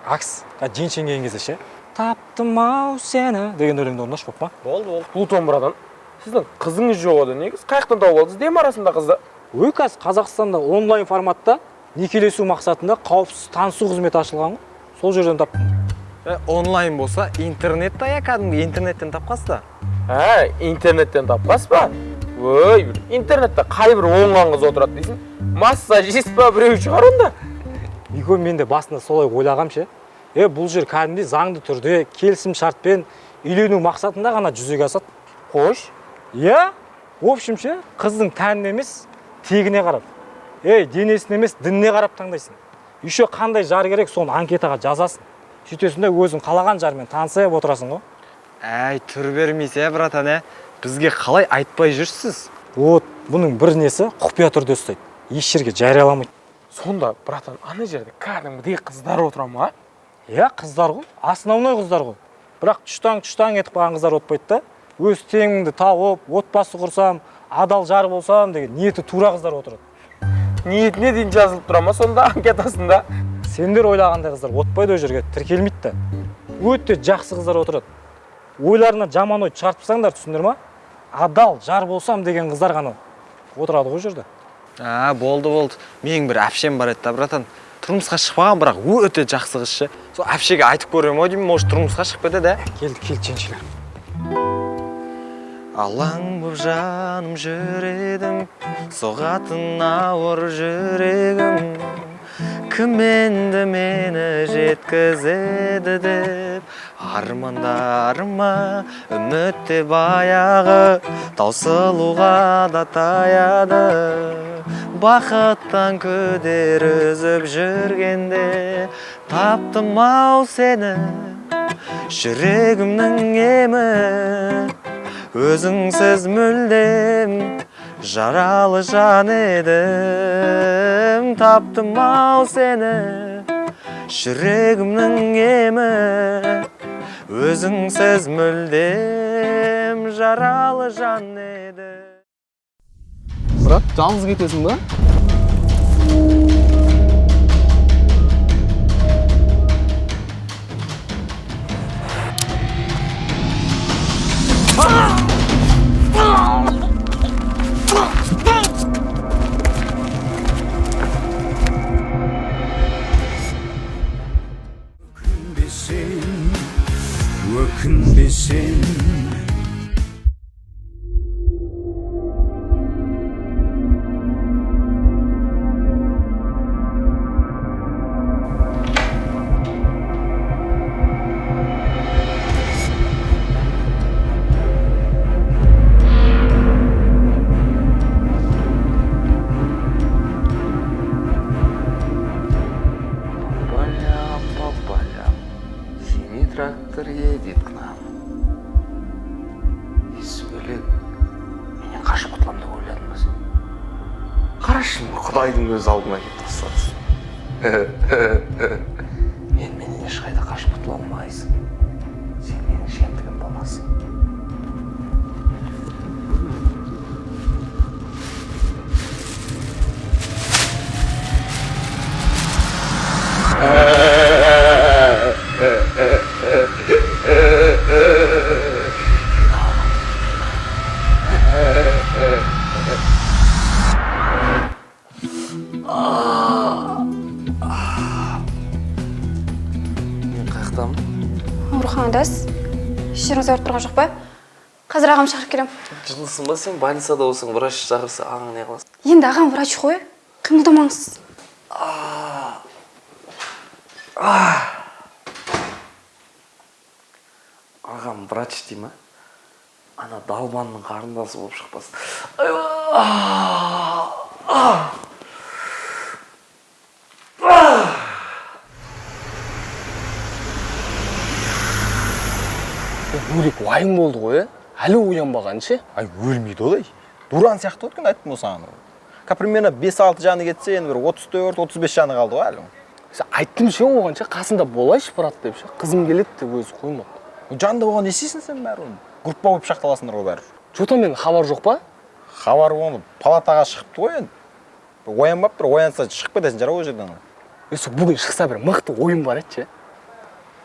Акс, жеңшең келген кезде ше, таптым ау сені деген өлеңді орындашы, боп па? Болды, болды. Плутон, братан, сіздің қызыңыз жоқ еді негізі. Қай жақтан тауып алдыңыз? Дем арасында қызды. Ой, қазір Қазақстанда онлайн форматта некелесу мақсатында қауіпсіз танысу қызметі ашылған ғой. Сол жерден таптым. Онлайн болса, интернетте, я кәдімгі интернеттен тапқансыз да. Ә, интернеттен тапқансыз ба? Ой, интернетте қай бір оңған қыз отырады дейсің? Массажист па біреу шығар онда? Мико, мен де басында солай ойлағам ше. Бұл жер кәдімгідей заңды түрде келісім шартпен үйлену мақсатында ғана жүзеге асады. Қош. Иә, в общем ше, қыздың тәніне емес, тегіне қарап. Денесіне емес, дініне қарап таңдайсың. Еще қандай жар керек, соны анкетаға жазасың. Сөйтесің де өзің қалаған жармен танысып отырасың ғой. Әй, түр бермейсіз, ә, братан, ә? Бізге қалай айтпай жүрсіз? Вот, бұның бір несі құпия түрде ұстайды. Еш жерге жарияламайды. Сонда, братан, ана жерде кәдімгідей қыздар отыра ма? Иә, қыздар ғой, основной қыздар ғой. Бірақ тұштаң-тұштаң етіп қалған қыздар отпайды да. Өз теңімді тауып, отбасы құрсам, адал жар болсам деген ниеті тура қыздар отырады. Ниетіне дейін жазылып тұра ма сонда анкетасында? Сендер ойлағандай қыздар отпайды, ол жерге тіркелмейді да. Өте жақсы қыздар отырады. Ойларына жаман ой шығартпасаңдар, түсіндір ма? Адал жар болсам деген қыздар ғана отырады ғой ол жерде. А, болды, болды. Менің бір әпшем бар еді да, братан. Тұрмысқа шықпаған, бірақ өте жақсы қыз ше. Сол әпшеге айтып көремін ау деймін, может, тұрмысқа шығып кетеді, ә? Келді, келді жеңшелер. Алаң боп жаным жүр едім, соғатын ауыр жүрегім. Кім енді мені жеткізеді деп, армандарыма үмітте баяғы таусылуға да таяды. Бақыттан күдер үзіп жүргенде таптым ау сені, жүрегімнің емі. Өзіңсіз мүлдем жаралы жан едім. Таптым ау сені, жүрегімнің емі. Өзіңсіз мүлдем жаралы жан едім. Брат, жалғыз кетесің ба? Өкінбесең, өкінбесең. Полям, по полям, синий трактор едет к нам. Есбөлек, менен қашып құтыламын деп ойладың ба сен? Қарашы, Құдайдың өз алдына келіп тастады. Мен менен ешқайда қашып құтыла алмайсың. Сен менің жемтігім боласың. Мен қаяқтамын? Ауруханадасыз. Еш жеріңіз ауырып тұрған жоқ па? Қазір ағам шақырып келемін. Жындысың ба сен? Больницада болсаң, врач шақырса, ағаң не қыласың? Енді ағам врач қой. Қимылдамаңыз. Ағам врач дей ма? Ана далбанның қарындасы болып шықпасын. Нурик уайым болды ғой, ә? Әлі оянбаған ше? Ай, өлмейді олай. Дуран сияқты өткен айттым ғой саған. Ка примерно 5-6 жаны кетсе, енді бір 34-35 жаны қалды ғой әлі. Сен айттым ше оған ше, қасында болайыншы, брат деп ше. Қызым келеді деп өзі қоймады. Жанында болған не істейсің сен бәрі оны? Группа болып шақталасыңдар ғой бәрі. Чё-то мен хабар жоқ па? Хабар оны палатаға шығыпты ғой енді. Оянбап тұр, оянса шығып кетесің жара ол жерден. Е, сол бүгін шықса, бір мықты ойын бар еді ше.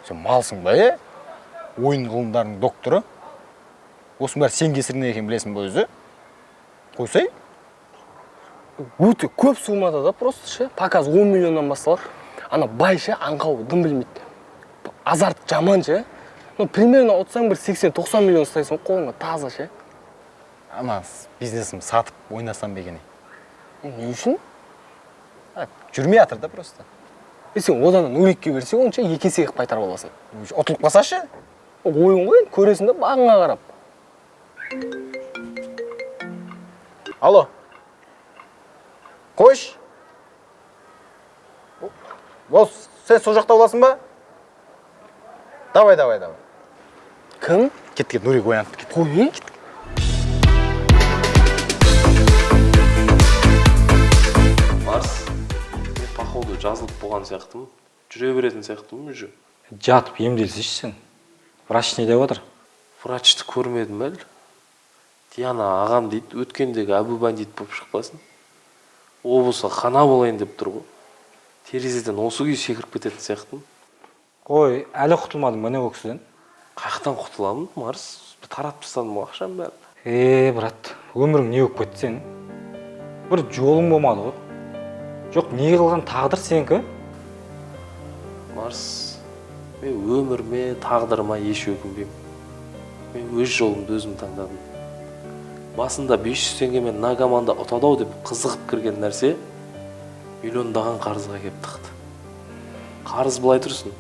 Сен малсың ба, е? Ойын ғылымдарының докторы. Осының бәрі сен кесірінен екенін білесің ба өзі? Қойсай. Өте көп суммада да, просто ше, показ 10 миллионнан басталады. Ана бай ше, аңқау, дым білмейді, азарт жаман ше. Ну, примерно ұтсаң, бір 80-90 миллион ұстайсың ғой қолыңа таза ше. Ана бизнесім сатып ойнасам ба екен? Не үшін? А, жүрмей жатыр да просто. Е, сен одан да Нурикке берсең, оны ше, екі есе қылып қайтарып аласың. Ұтылып қалса ше? Ойын ғой енді, көресің да бағыңа қарап. Алло. Қойш. Бол, сен сол жақта боласың ба? Давай, давай, давай. Кім? Кет, кет, Нурик оянып кет. Қой. Марс, мен, походу, жазылып болған сияқтымын, жүре беретін сияқтымын уже. Жатып емделсейші сен. Врач не деп отыр? Врачты көрмедім әлі. Диана ағам дейді, өткендегі Әбу бандит болып шықпасын. О болса, хана болайын деп тұр ғой. Терезеден осы күйі секіріп кететін сияқтымын. Қой, әлі құтылмадың ба, не, ол кісіден? Қаяқтан құтыламын, Марс? Таратып тастадым ғой ақшаның бәрін. Е, брат, өмірің не болып кетті сенің? Бір жолың болмады ғой. Жоқ, не қылған тағдыр сенікі? Марс, мен өміріме, тағдырыма еш өкінбеймін. Мен өз жолымды өзім таңдадым. Басында 500 теңгемен нагаманда ұтады ау деп қызығып кірген нәрсе миллиондаған қарызға келіп тықты. Қарыз былай тұрсын,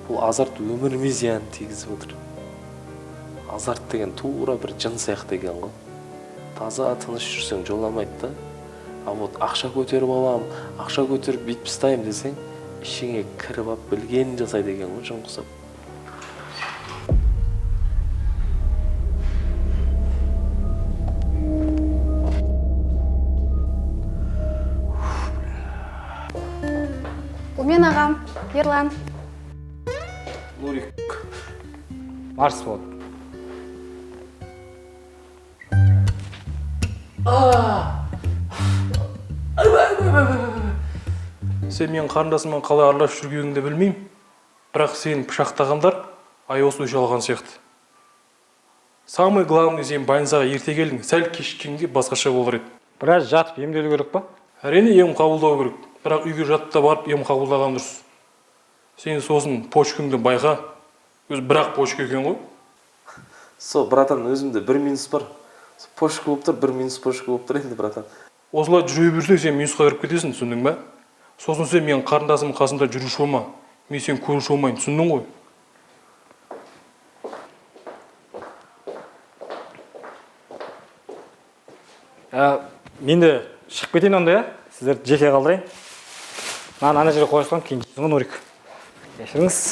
бұл азарт өміріме зиян тигізіп отыр. Азарт деген тура бір жын сияқты екен ғой. Таза тыныш жүрсең, жоламайды да. А вот ақша көтеріп алам, ақша көтеріп бүйтіп тастаймын десең, ішіңе кіріп алып, білгенін жасайды екен ғой жын құсап. Бұл мен ағам, Ерлан. Нурик. Марс болды. Сен менің қарындасыммен қалай араласып жүргеніңді білмеймін, бірақ сені пышақтағандар аяусыз өш алған сияқты. Самый главный, сен больницаға ерте келдің, сәл кешіккенде басқаша болар еді. Біраз жатып емделу керек па? Әрине, ем қабылдау керек, бірақ үйге жатып та барып ем қабылдаған дұрыс. Сен сосын почкаңды байқа, өзі бір-ақ почка екен ғой. Сол, братан, өзімде бір минус бар. Сол почка болып тұр, бір минус почка болып тұр енді, братан. Осылай жүре берсең, сен минусқа кіріп кетесің, түсіндің ба? Сосын сен менің қарындасымның қасында жүруші болма, мен сені көруші болмайын, түсіндің ғой? Ә, мен де шығып кетейін онда, иә, сіздерді жеке қалдырайын. Мынаны ана жерге қоя саламын, кейін жейсің ғой, Нурик. Кешіріңіз.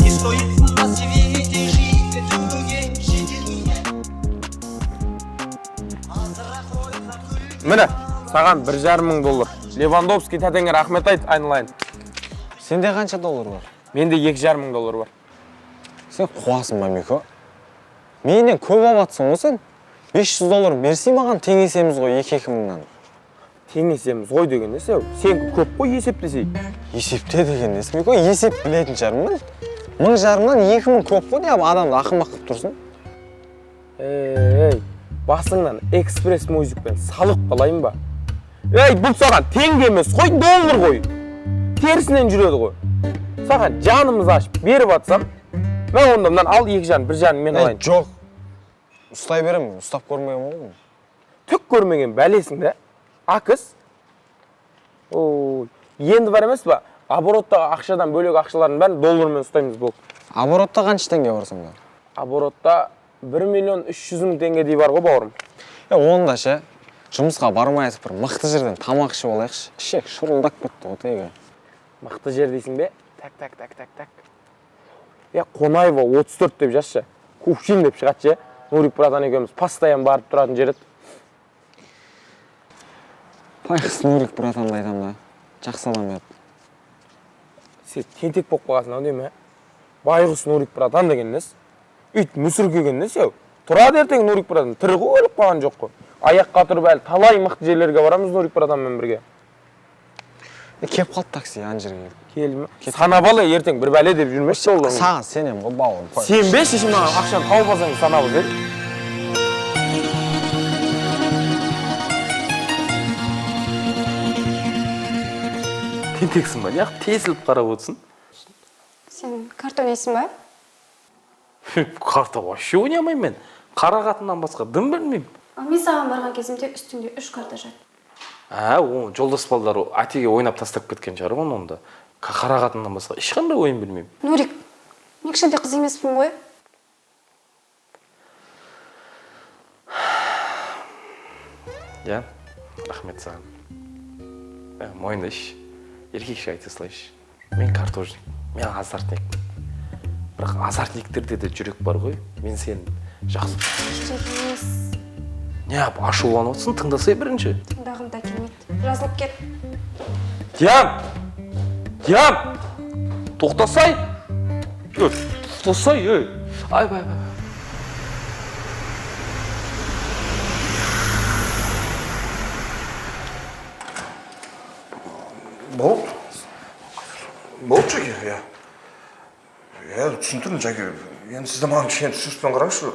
Не стоит на свете жить етуге. Міне, саған 1,5 мың доллар. Левандовский тәтеңе рахмет айт, айналайын. Сенде қанша доллар бар? Менде 2,5 мың доллар бар. Сен қуасың ба, Мико? Менен көп алып жатсың ғой сен. 500 доллар берсей маған, теңесеміз ғой екі екі мыңнан. Теңесеміз ғой деген несі? Сенікі көп қой, есептесейік. Есепте деген несі, Мико? Есеп білетін шығармын. 1500-нан 2000 көп қой деп адамды ақымақ қылып тұрсың. Ей, басыңнан экспресс музыкпен салып қалайын ба? Ей, бұл саған теңге емес қой, доллар ғой. Терісінен жүреді ғой. Саған жанымыз ашып беріп атсам, мә, онда мынаны ал, 2,5, 1,5 мен Ей, алайын. жоқ. Ұстай беремін, ұстап көрмеген ғой. Түк көрмеген бәлесің да. Акыс. Ой, енді бар емес па? Обороттағы ақшадан бөлек ақшалардың бәрін доллармен ұстаймыз, болды. Оборотта қанша теңге бар сонда? Оборотта 1 миллион 300 мың теңгедей бар ғой, бауырым. Е, онда ше, жұмысқа бармай айтып, бір мықты жерден тамақ ішіп алайықшы. Ішек шұрылдап кетті ғой тегі. Мықты жер дейсің бе? Так, так, так, так, так. Е, Қонаева 34 деп жазшы. Кувшин деп шығады ше. Нурик братан екеуміз постоянно барып тұратын жер еді. Байғұс Нурик братанды айтамын да, жақсы адам еді. Сен тентек болып қалғансың ау деймін, ә? Байғұс Нурик братан деген несі? Ит мүсіркеген несі ау? Тұрады ертең Нурик братан, тірі ғой, өліп қалған жоқ қой. Аяққа тұрып әлі талай мықты жерлерге барамыз Нурик братанмен бірге. Келіп қалды такси, ана жерге келді. Келді ме? Санап ал, ертең бір бәле деп жүрмеші жолда. Саған сенемін ғой, бауырым. Сенбеші, шешем, маған ақшаны тауып алсаң санап ал, Тентексің ба? Неғып тесіліп қарап отырсың? Сен карта ойнайсың ба? Карта вообще ойнай алмаймын мен. Қара қатыннан басқа дым білмеймін. Ал мен саған барған кезімде үстіңде үш карта жатты. Ә, оны жолдас балдар әтеге ойнап тастап кеткен шығар оны онда. Қара қатыннан басқа ешқандай ойын білмеймін. Нурик, мен кішкентай қыз емеспін ғой. Иә, рахмет саған. Ә, мойындайшы, еркекше айта салайыншы. Мен картожник, мен азартникпін. Бірақ азартниктерде де жүрек бар ғой. Мен сені жақсы. Керек емес. Неғып ашуланып отырсың, тыңдасай бірінші. Тыңдағым да келмейді. Жазылып кет. Диан! Диан! Тоқтасай! Ей, тоқтасай, ей! Айбай, айбай. Болды. Болды, Жәке, иә. Иә, түсініп тұрмын, Жәке. Енді сіз де маған кішкене түсініспен қараңызшы.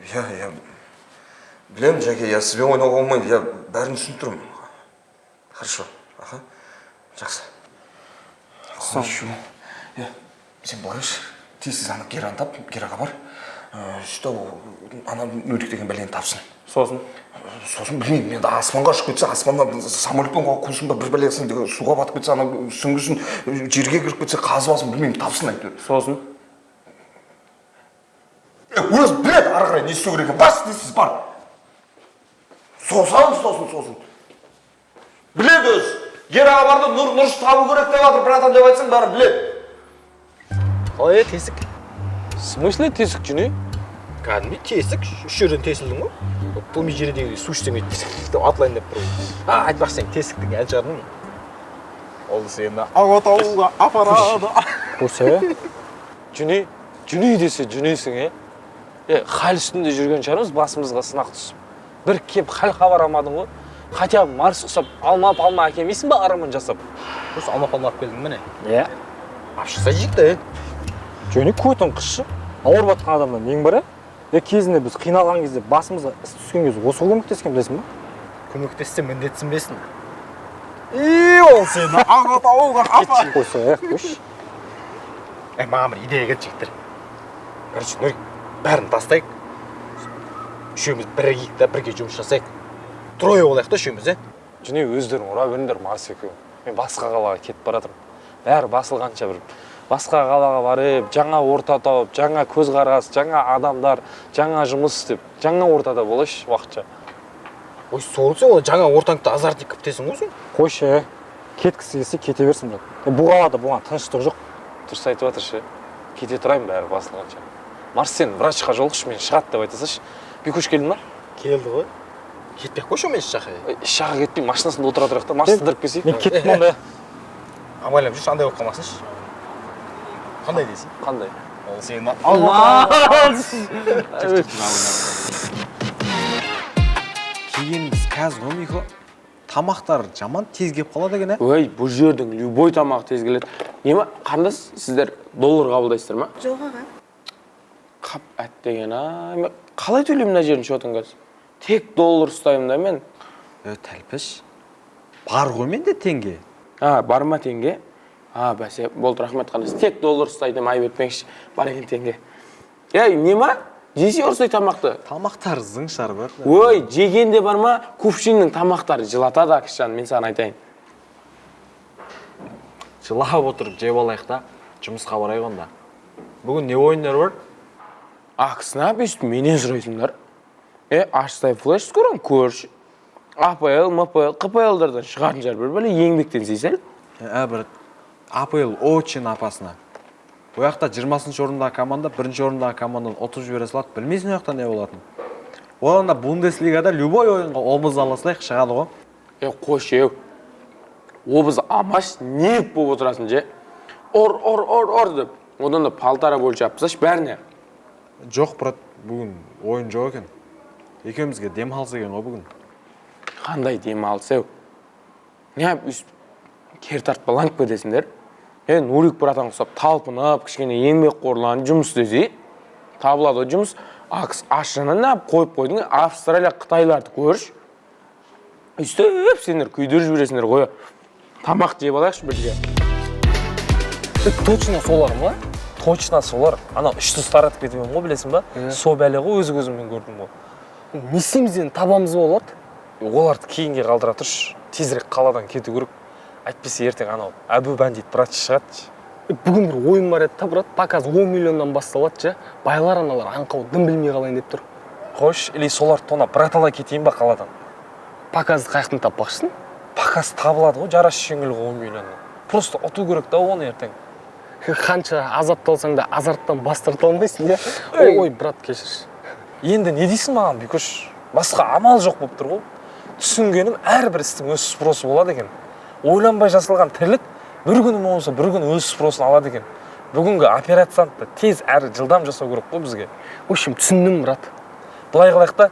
Иә, иә. Білемін, Жәке, иә, сізбен ойнауға болмайды. Иә, бәрін түсініп тұрмын. Хорошо. Аха. Жақсы. Хорошо. Иә, сен былайшы. Тез ана Гераны тап, Гераға бар. Сөйтіп ана Нурик деген бәлені тапсын. Сосын? Сосын білмеймін, енді аспанға ұшып кетсе, аспаннан самолетпен қусын ба, бір бәлесін, суға батып кетсе, ана сүңгісін, жерге кіріп кетсе, қазып алсын, білмеймін, тапсын әйтеуір. Сосын? Өзі біледі ары қарай не істеу керек екенін. Бас дейсіз, бар. Сосын, сосын, сосын. Біледі өзі. Гераға барды, Нұрыш табу керек деп жатыр, братан деп айтсаң, бәрі біледі. Қалай, тесік? В смысле тесік, жүне? Кәдімгідей тесік, үш жерден тесілдің ғой. Том и Джерридегідей су ішсең өйтіп деп атылайын деп тұр. А, айтпақшы, сен тесіктің ән шығардың. Ол сені Алатауға апарады. Қойса, Жүне, жүне десе жүнесің, е? Е, хал үстінде жүрген шығармыз, басымызға сынақ түсіп. Бір кеп хал хабар алмадың ғой. Хотя бы Марс ұқсап алма палма әкелмейсің ба ырымын жасап? Осы алма палма алып келдің міне. Иә. Алып шықса жейік та, е. Жөне көтің қысшы. Ауырып жатқан адамда нең бар, е? Е, кезінде біз қиналған кезде, басымызға іс түскен кезде осы көмектескен, білесің ба? Көмектессе міндетсінбесін. И, ол сені Алатауға апар. Қойса, е, қойшы. Е, маған бір идея келді, жігіттер. Короче, Нурик, бәрін тастайық. Үшеуміз бірігейік та, бірге жұмыс жасайық. Трое болайық та үшеуміз, е? Жүне, өздерің ұра беріңдер, Марс екеуің. Мен басқа қалаға кетіп бара жатырмын. Бәрі басылғанша бір басқа қалаға барып, жаңа орта тауып, жаңа көзқарас, жаңа адамдар, жаңа жұмыс істеп, жаңа ортада болайыншы уақытша. Ой, сорлы сен, ол жаңа ортаңды азартник қып тесің ғой сен. Қойшы, е. Кеткісі келсе кете берсін, брат. Е, бұл қалада бұған тыныштық жоқ. Дұрыс айтып жатыр ше. Кете тұрайын бәрі басылғанша. Марс, сен врачқа жолықшы, мен шығады деп айта салшы. Бекөш келді ма? Келді ғой. Кетпей ақ қойшы, мен еш жаққа. Еш жаққа кетпей, машинасында отыра тұрайық та, машина сындырып келсек. Мен кеттім онда. Абайлап жүрші, андай болып қалмасыншы. Қандай дейсің? Қандай? Ол сені Келгеніміз қазір ғой, Михо. Тамақтар жаман тез келіп қалады екен, ә? Ой, бұл жердің любой тамағы тез келеді. Не ма, қарындас, сіздер доллар қабылдайсыздар ма? Жоқ, аға. Қап, әттеген, ай, мен қалай төлеймін мына жердің счетын қазір? Тек доллар ұстаймын да мен. Е, тәлпіш. Бар ғой менде теңге. А, бар ма теңге? А, бәсе, болды, рахмет, қарындас. Тек доллар ұстайтын, айып етпеңізші. Бар екен теңге. Ей, не ма? Жесе ұрсай тамақты. Тамақтар зың шығар бар. Ой, жегенде бар ма? Кувшиннің тамақтары жылатады, Акшан, мен саған айтайын. Жылап отырып жеп алайық та, жұмысқа барайық онда. Бүгін не ойындар бар? Ақысына өйстіп менен сұрайсыңдар. Е, ашсай флеш скорын көрші. АПЛ, МПЛ, ҚПЛ-дардан шығатын шығар бір бәле, еңбектен сел. Ә, брат, АПЛ очень опасно. Ол жақта 20-шы орындағы команда бірінші орындағы команданы ұтып жібере салады, білмейсің ол жақта не болатынын. Одан да Бундеслигада любой ойынға обыз ала салайық, шығады ғой. Е, қойшы, еу. Обыз амаш, не болып отырасың же? Ұр, ұр, ұр, ұр деп. Одан да полтора больше алып тасташы бәріне. Жоқ, брат, бүгін ойын жоқ екен. Екеумізге демалыс екен ғой бүгін. Қандай демалыс, еу? Не, өйстіп кері тартпаланып кетесіңдер? Е, Нурик братан ұқсап талпынып, кішкене еңбекқорланып жұмыс істесе, табылады ғой жұмыс. Акс ашыны неғып қойып қойдың? Австралия, Қытайларды көрші. Өйстіп сендер күйдіріп жібересіңдер ғой. Тамақ жеп алайықшы бірге. Точно солар ма? Точно солар. Анау үш тұз таратып кетіп едім ғой, білесің ба? Со бәле ғой, өз көзіммен көрдім ғой. Не істейміз енді, табамыз ба оларды? Оларды кейінге қалдыра тұршы. Тезірек қаладан кету керек. Әйтпесе ертең анау Әбу бандит брат шығады. Бүгін бір ойын бар еді да, брат, показ 10 миллионнан басталады ше. Байлар аналар аңқау дым білмей қалайын деп тұр. Қойшы, или соларды тонап братала кетейін ба қаладан? Показды қаяқтан таппақшысың? Показ табылады ғой, жарас жеңіл ғой 10 миллионнан. Просто ұту керек та оны ертең. Қанша азапталсаң да азарттан бас тарта алмайсың, иә? Ой, брат, кешірші. Енді не дейсің маған, Бикөш? Басқа амал жоқ болып тұр ғой. Түсінгенім, әрбір істің өз спросы болады екен. Ойланбай жасалған тірлік бір күні болмаса бір күні өз спросын алады екен. Бүгінгі операцияны да тез әрі жылдам жасау керек қой бізге. В общем, түсіндім, брат. Былай қылайық та,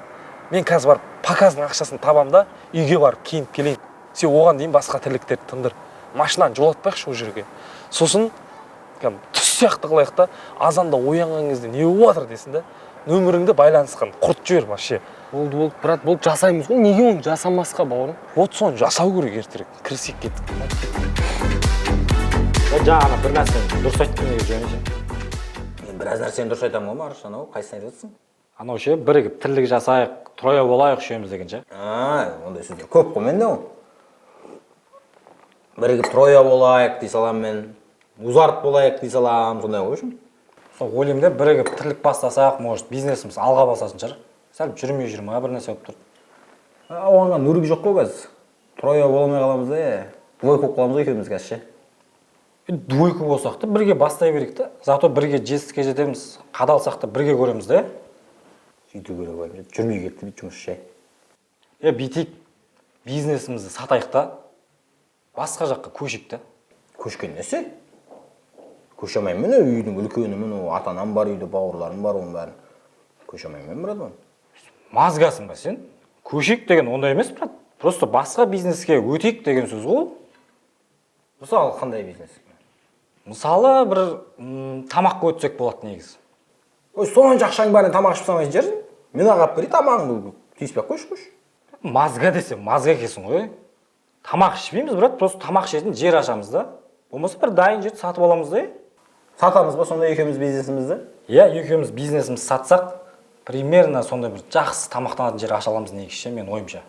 мен қазір барып показның ақшасын табам да, үйге барып киініп келейін. Сен оған дейін басқа тірліктерді тындыр. Машинаны жолатпайықшы ол жерге. Сосын түс сияқты қылайық та, азанда оянған кезде не болып жатыр десін да, нөміріңді байланысқан құрт жібер вообще. Болды, болды, брат, болды, жасаймыз ғой. Неге оны жасамасқа, бауырым? Вот соны жасау керек ертерек. Кірісейік, кеттік. Жаңа бір нәрсені дұрыс айттың неге, жөні ше? Мен біраз нәрсені дұрыс айтамын ғой, Марш, анау қайсысын айтып отырсың? Анау ше, бірігіп тірлік жасайық, троя болайық үшеуміз деген ше. Ондай сөздер көп қой менде ол. Бірігіп троя болайық дей саламын мен. Музарт болайық дей саламын, сондай ғой общем. Сол ойлаймын да, бірігіп тірлік бастасақ, может, бизнесіміз алға басатын шығар. Сәл жүрмей жүрме бір нәрсе болып тұр. Оған Нурик жоқ қой қазір. Троя бола алмай қаламыз да, двойка болып қаламыз ғой екеуміз қазір ше. Двойка болсақ та бірге бастай берейік та, зато бірге жетістікке жетеміз, қадалсақ та бірге көреміз да. Сөйту керек ой, жүрмей кетті бүйтіп жұмыс ше. Бүйтейік, бизнесімізді сатайық та, басқа жаққа көшейік та. Көшкен несі? Көше алмаймын мен, үйдің үлкенімін, ата-анам бар үйде, бауырларым бар, оның бәрін. Көше алмаймын мен, брат, оны. Мазгасың ба сен? Көшейік деген ондай емес, брат. Просто басқа бизнеске өтейік деген сөз ғой. Мысалы, қандай бизнес? Мысалы, бір тамаққа өтсек болады негізі. Ой, сонша ақшаң бәрін тамақ ішіп тастамайтын шығарсың. Мен ақ алып берейін тамағыңды, тиіспей ақ қойшы, қойшы. Мазга десе, мазга екенсің ғой. Тамақ ішпейміз, брат, просто тамақ ішетін жер ашамыз да. Болмаса бір дайын жерді сатып аламыз да. Сатамыз ба сонда екеуміз бизнесімізді? Иә, екеуміз бизнесімізді сатсақ, примерно сондай бір жақсы тамақтанатын жер аша аламыз негізі ше, менің ойымша.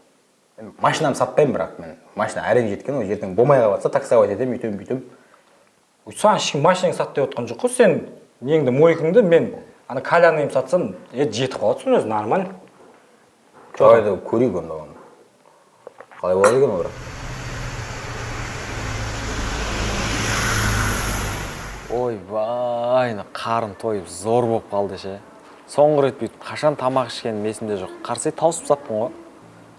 Машинамды сатпаймын, бірақ мен. Машина әрең жеткен, ол ертең болмай қалып жатса, таксовать етемін, үйтемін, бүйтемін. Саған ешкім машинаңды сат деп отқан жоқ қой, сен неңді, мойкаңды, мен ана кальяныңды сатсам, жетіп қалады соның өзі, нормально. Давай да көрейік онда оны. Қалай болады екен ол бірақ? Ойбай, қарын тойып зор болып қалды ше. Соңғы рет бүйтіп қашан тамақ ішкенім есімде жоқ. Қарсы тауысып саппын ғой.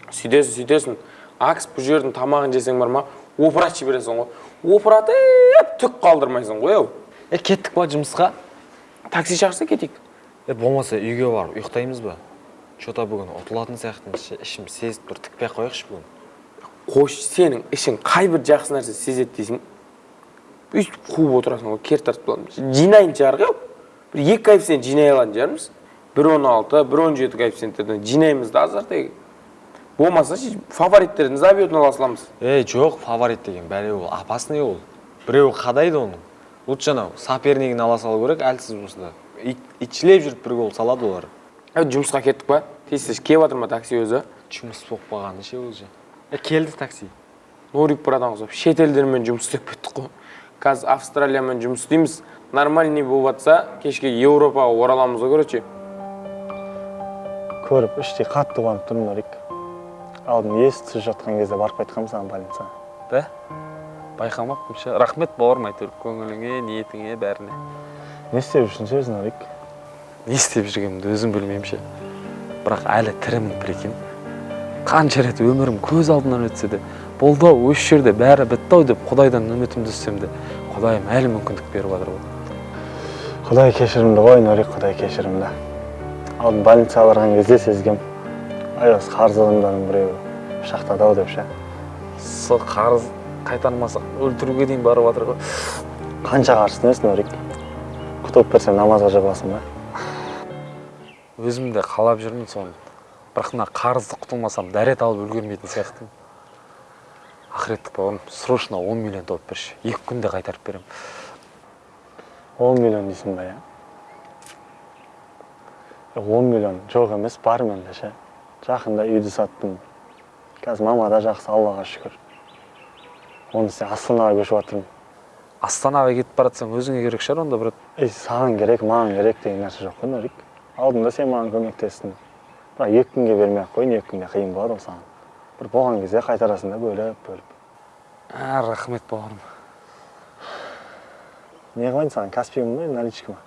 Сөйтесің, сөйтесің. Акс бұл жердің тамағын жесең бар ма, опырат жібересің ғой. Опыратып түк қалдырмайсың ғой, ау. Кеттік па жұмысқа? Такси шақырса кетейік. Болмаса үйге барып ұйықтаймыз ба? Чё-то бүгін ұтылатын сияқтымыз ше, ішім сезіп тұр, тікпей ақ қояйықшы бүгін. Қойшы, сенің ішің қай бір жақсы нәрсе сезеді дейсің? Өйтіп қуып отырасың ғой, кер тартып аламыз. Жинайын шығар, ау. Бір 2 коэффициент жинай алатын шығармыз. 1.16, 1.17 коэффициенттерден жинаймыз да азартайық. Болмаса фавориттердің забьетін ала саламыз. Жоқ, фаворит деген бәле ол, опасный ол. Біреуі қадайды оның. Лучше анау сопернигін ала салу керек, әлсіз болса да. Итшілеп жүріп бір гол салады олар. Жұмысқа кеттік па? Тез-тез келіп жатыр ма такси өзі? Жұмыс болып қалғаны ше ол же. Келді такси. Нурик братан ұқсап шетелдермен жұмыс істеп кеттік қой. Қазір Австралиямен жұмыс істейміз. Нормальный болып жатса, кешке Еуропаға ораламыз ғой, короче. Көріп, іштей қатты қуанып тұрмын, Нурик. Алдын ес түсіп жатқан кезде барып қайтқанмын саған больницаға. Да? Байқамаппын ше. Рахмет бауырым, әйтеуір көңіліңе, ниетіңе, бәріне. Не істеп жүрсің сен өзің, Нұрик? Не істеп жүргенімді өзім білмеймін ше. Бірақ әлі тірімін, прикинь. Қанша рет өмірім көз алдымнан өтсе де, болды ау, осы жерде бәрі бітті ау деп Құдайдан үмітімді үзсем де, Құдайым әлі мүмкіндік беріп жатыр ғой. Құдай кешірімді ғой, Нұрик, Құдай кешірімді. Алдын больницаға барған кезде сезгем, аяз қарыз адамдардың біреуі пышақтады ау деп ше. Сол қарыз қайтармасақ өлтіруге дейін барып жатыр ғой. Қанша қарызсың өзің, Нұрик? Құтылып берсем намазға жабасың ба? Өзім де қалап жүрмін соны. Бірақ мына қарызды құтылмасам дәрет алып үлгермейтін сияқтымын. Ақыреттік бауырым, срочно 10 миллион тауып берші. 2 күнде қайтарып беремін. 10 миллион дейсің ба, иә? 10 миллион жоқ емес, бар менде ше. Жақында үйді саттым. Қазір мама да жақсы, Аллаға шүкір. Оны сен Астанаға көшіп жатырмын. Астанаға кетіп бара жатсаң өзіңе керек шығар онда, брат. Ей, саған керек, маған керек деген нәрсе жоқ қой, Нұрик. Алдында сен маған көмектестің. Бірақ 2 күнге бермей ақ қойын, 2 күнде қиын болады ол саған. Бір болған кезде қайтарасың да бөліп, бөліп. А, рахмет бауырым. Не қылайын саған, Каспий ма, наличка ма?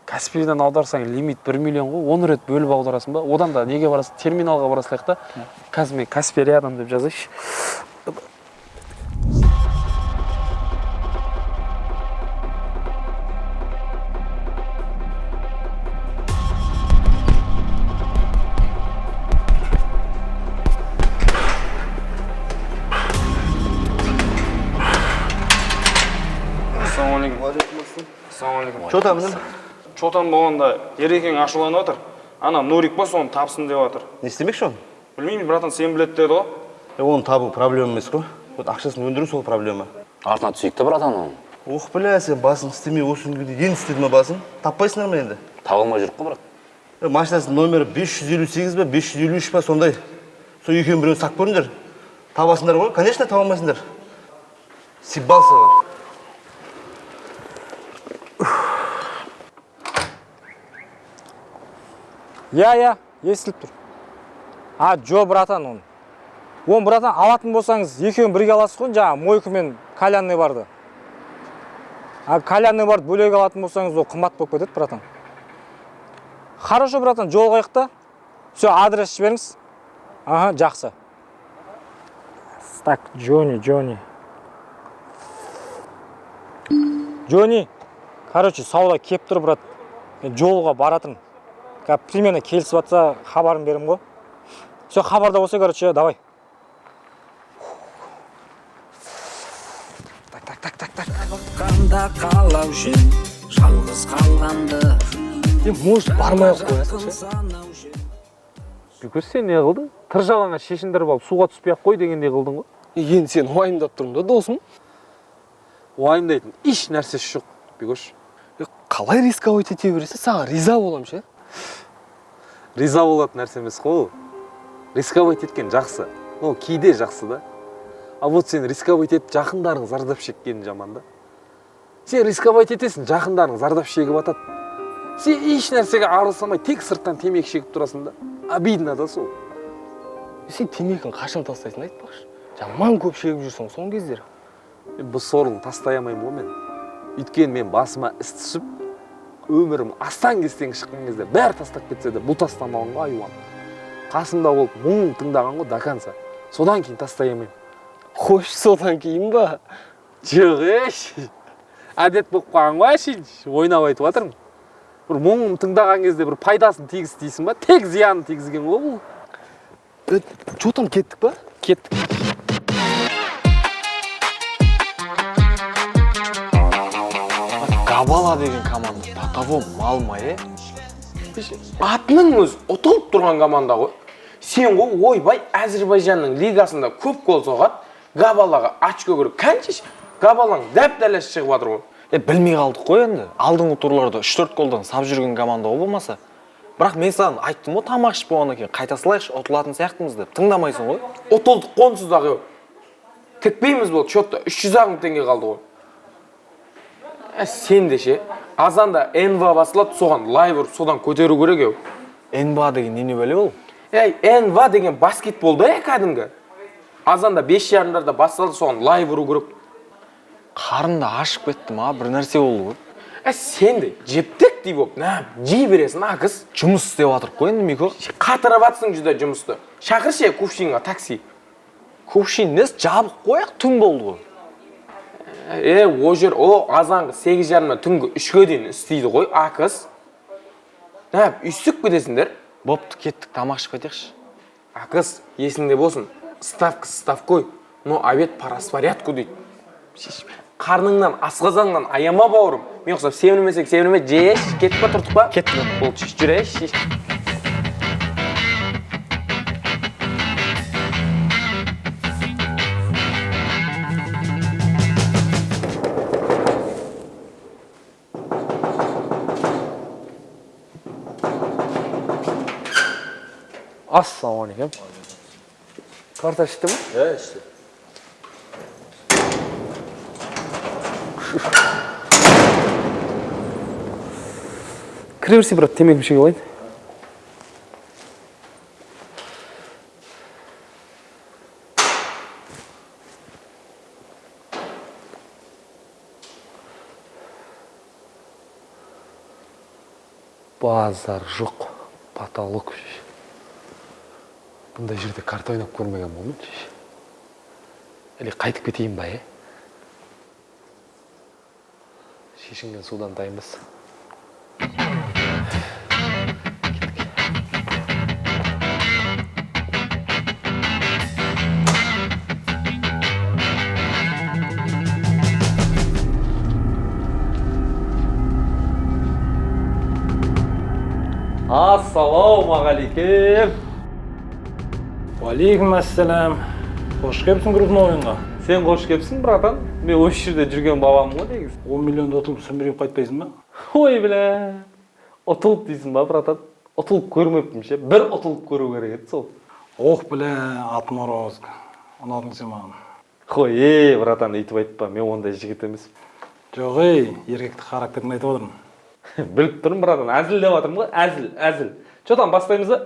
Каспийден аударсаң лимит 1 миллион ғой, 10 рет бөліп аударасың ба? Одан да неге барасың? Терминалға бара салайық та. Қазір мен Каспий рядом деп жазайыншы. Ассалаумағалейкум. Чо там, інім? Чо там болғанда Ерекең ашуланып жатыр. Ана Нурик па, соны тапсын деп жатыр. Не істемекші оны? Білмеймін, братан, сен біледі деді ғой. Оны табу проблема емес қой. Вот ақшасын өндіру сол проблема. Артына түсейік те, братан, оның. Ох, бля, сен басың істемей осы күнге дейін енді істеді ма басың? Таппайсыңдар ма енді? Таба алмай жүрік қой, брат. Машинасының номері 558 ба, 553 па, сондай. Сол екеуінің біреуін сақ көріңдер. Табасыңдар ғой? Конечно, таба алмайсыңдар. Сибалса бар. Иә, иә, естіліп тұр. А, жо, братан, оны. Оны, братан, алатын болсаңыз, екеуін бірге аласыз ғой, жаңа мойка мен кальянный барды. А кальянный барды бөлек алатын болсаңыз, ол қымбат болып кетеді, братан. Хорошо, братан, жолығайық та. Все, адрес жіберіңіз. Ага, жақсы. Так, Джонни, Джонни. Джонни, короче, сауда кеп тұр, брат. Мен жолға баратырмын. Қазір примерно келісіп жатса, хабарын беремін ғой. Все, хабарда болса, короче, давай. Так, так, так, так, так. Қанда қалаушы, жалғыз қалғанды. Может, бармай ақ қоясың ше? Бүкіл сен не қылдың? Тыр жалаңаш шешіндіріп алып, суға түспей ақ қой дегендей қылдың ғой. Енді сен уайымдап тұрмын да, досым. Уайымдайтын еш нәрсесі жоқ, Бекош. Қалай рисковать ете бересің? Саған риза болам ше? Риза болатын нәрсе емес қой ол. Рисковать еткен жақсы. Но кейде жақсы да. А вот сен рисковать етіп жақындарың зардап шеккенін жаман да. Сен рисковать етесің, жақындарың зардап шегіп атады. Сен еш нәрсеге араласамай, тек сырттан темекі шегіп тұрасың да. Обидно да сол. Сен темекіні қашан тастайсың айтпақшы? Жаман көп шегіп жүрсің соңғы кездері. Мен бұл сорлыны тастай алмаймын ғой мен. Өйткені мен басыма іс түсіп, өмірім астан-кестең шыққан кезде бәрі тастап кетсе де бұл тастамаған ғой айуан. Қасымда болып мұң тыңдаған ғой до конца. Содан кейін тастай алмаймын. Қош, содан кейін ба? Жоқ, еш. Әдет болып қалған ғой, әшейін ойнап айтып жатырмын. Бір мұңын тыңдаған кезде бір пайдасын тигіз дейсің ба? Тек зиянын тигізген ғой бұл. Чё там, кеттік па? Кеттік. Габала деген команда до того мал ма, е? Атының өзі ұтылып тұрған команда ғой. Сен ғой, ойбай, Әзірбайжанның лигасында көп гол соғады, Габалаға очко керек. Қанша Габалаң дәп-дәл шығып жатыр ғой. Білмей қалдық қой енді. Алдыңғы турларда 3-4 голдан сап жүрген команда ғой болмаса. Бірақ мен саған айттым ғой, тамақ ішіп болғаннан кейін қайта салайықшы, ұтылатын сияқтымыз деп. Тыңдамайсың ғой. Ұтылдық қой онсыз дағы. Тікпейміз болды, счетта 300 мың теңге қалды ғой. Сен де ше, азанда НВА басылады, соған лайв ұрып, содан көтеру керек еу. НВА деген не бәле ол? Ей, НВА деген баскетболда кәдімгі. Азанда 5:30-дарда басталды, соған лайв ұру керек. Қарынды ашып кетті ма, бір нәрсе болды ғой. Ә, сен де жептектей болып нәп жей бересің, акыз. Жұмыс істеп жатырық қой енді, Мико. Қатырып жатсың жүдә жұмысты. Шақыршы кувшинға такси. Кувшин несі, жабық қояқ, түн болды ғой. Е, о жер о азанғы 8:30-нан түнгі 3-ге дейін істейді ғой, акыз. Нәп, үйсіп кетесіңдер. Бопты, кеттік, тамақ ішіп кетейікші. Акыз, есіңде болсын, ставка ставкой, но обед по распорядку дейді. Қарныңнан, асқазаннан аяма, бауырым. Мен ұқсап семірмесек, семірме, жеш, кеттік па, тұрдық па? Кеттік. Болды, жүрейші. Ассалаумағалейкум. Карта ішті ме? Иә, ішті. Кіре берсе, брат, темекімді шегіп алайын. Базар жоқ, потолок. Бұндай жерде карта ойнап көрмеген болмын. Или қайтып кетейін ба, е? Шешінген судан таймыз. Ассалаумағалейкум. Уалейкум ассалам. Қош келіпсің крупный ойынға. Сен қош келіпсің, братан. Мен осы жерде жүрген бабамын ғой негізі. 10 миллионды ұтылып сүмірейіп қайтпайсың ба? Ой, бля. Ұтылып дейсің ба, братан? Ұтылып көрмеппін ше. Бір ұтылып көру керек еді сол. Ох, бля, отморозок. Ұнадың сен маған. Қой, ей, братан, өйтіп айтпа. Мен ондай жігіт емеспін. Жоқ, ей, еркектік характерін айтып отырмын. Біліп тұрмын, братан, әзіл деп жатырмын ғой, әзіл, әзіл. Че там, бастаймыз ба?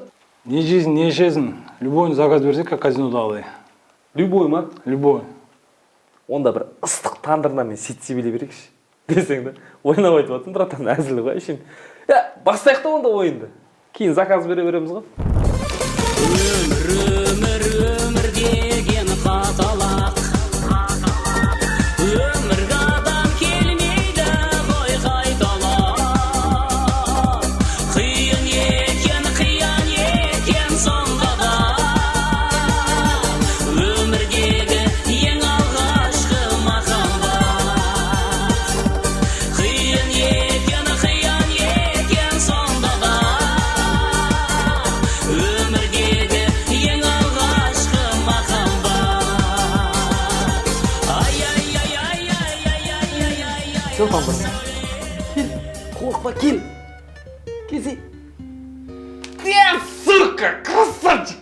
Не жейсің, не ішесің? Любойын заказ берсек, как казинодағыдай. Любой ма? Любой. Онда бір ыстық тандырынан мен ситсе билей берейікші. Десең де, ойнап айтып жатырмын, братан, әзіл ғой әшейін. Е, бастайық та онда ойынды. Кейін заказ бере береміз ғой. Өмір, өмір, өмір деген қаталақ. Өмірге адам келмейді ғой қайталап. Қиын екен, қиян екен сонда да. Өмірдегі ең алғашқы махаббат. Қиын екен, қиян екен сонда да. Өмірдегі ең алғашқы махаббат. Ай, ай, ай, ай, ай, ай, ай, ай, ай, ай. Че там, брат? Кел, қорықпа, кел. Келсе. Ты, сука, красавчик!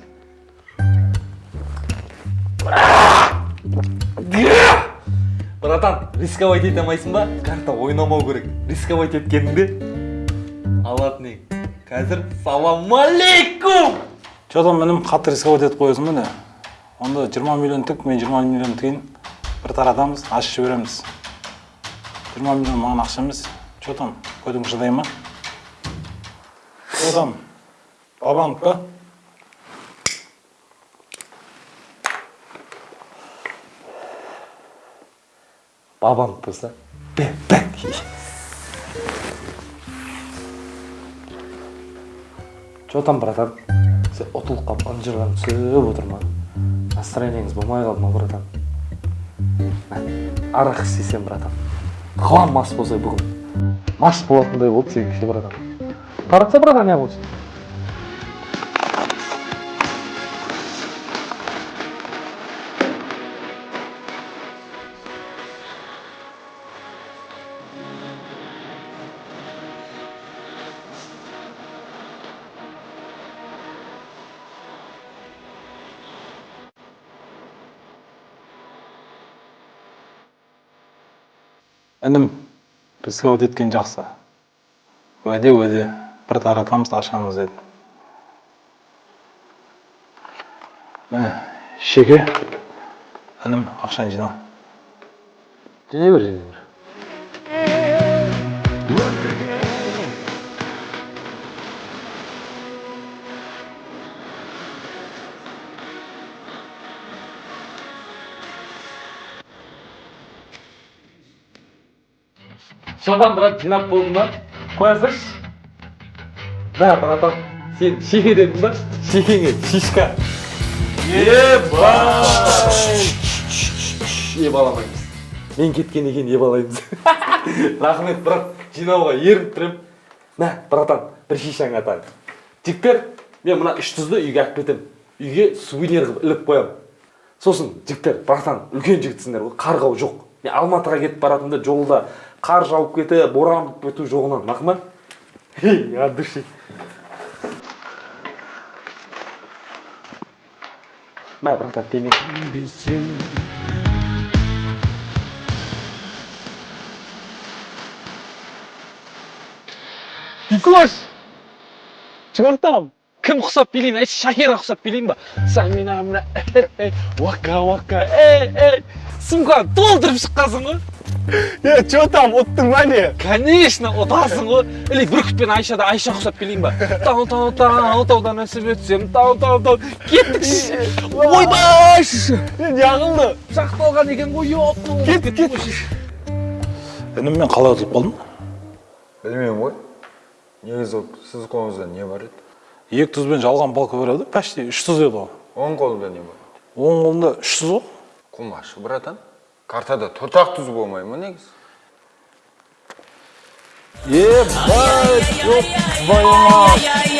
Братан, рисковать ете алмайсың ба? Карта ойнамау керек. Рисковать еткеніңде алатын ең. Қазір салам алейкум! Че там, інім, қатты рисковать етіп қоясың ба не? Онда 20 миллион тік, мен 20 миллион тігейін. Бір таратамыз, ашып жібереміз. 20 миллион маған ақша емес. Че там, көтің шыдай ма? Че там, бабаң па? Бабаң болса, бе, бе. Че там, братан? Сен ұтылып қалып, ынжырған түсіп отырма. Настроениеңіз болмай қалды ма, братан? Мә, арақ ішсең, братан. Қылам мас болса бүгін. Мас болатындай болды сенікі ше, братан. Таратса, братан, не болсын? Інім, рисковать еткен жақсы. Уәде, уәде, бір таратамыз, ашамыз деді. Міне, шеке, інім, ақшаны жинал. Жинай бер, жинай бер. Содан, брат, жинап болдым ба? Қоя салшы. Да, братан, сен шеке дедің ба? Шекеңе шишка. Ебай! Ебаламаймыз. Мен кеткеннен кейін ебалаймыз. Рахмет, брат, жинауға ерініп тұр. Мә, братан, бір шишаңа атайын. Жігіттер, мен мына үш тұзды үйге алып кетемін. Үйге сувенир қылып іліп қоямын. Сосын, жігіттер, братан, үлкен жігітсіңдер ғой, қарғау жоқ. Мен Алматыға кетіп баратымда жолда қар жауып кетіп, боран болып кету жоғынан, мақұл ма? Ей, от души. Мә, братан, темекі. Бикош! Че там? Кім ұқсап билеймін? Айтшы, Шакира ұқсап билеймін ба? Самина мына, вака вака, ей, ей. Сумканы толтырып шыққансың ғой. Е, че там, ұттың ба не? Конечно, ұтасың ғой. Или Бүркіт пен Айшада Айша ұқсап билеймін ба? Тау, тау, тау, таудан өсіп өтсем, тау, тау, тау. Кеттік. Ойбай! Не қылды? Пышақталған екен ғой, ёп. Кет, кет. Інім, мен қалай ұтылып қалдым? Білмеймін ғой. Негізі сіз қолыңызда не бар еді? Екі тұзбен жалған палка береді, почти үш тұз еді ғой. Оң қолында не бар? Оң қолында үш тұз ғой. Қумашы, братан. Картада төрт-ақ тұз болмай ма негізі? Ебать, ёб твою мать!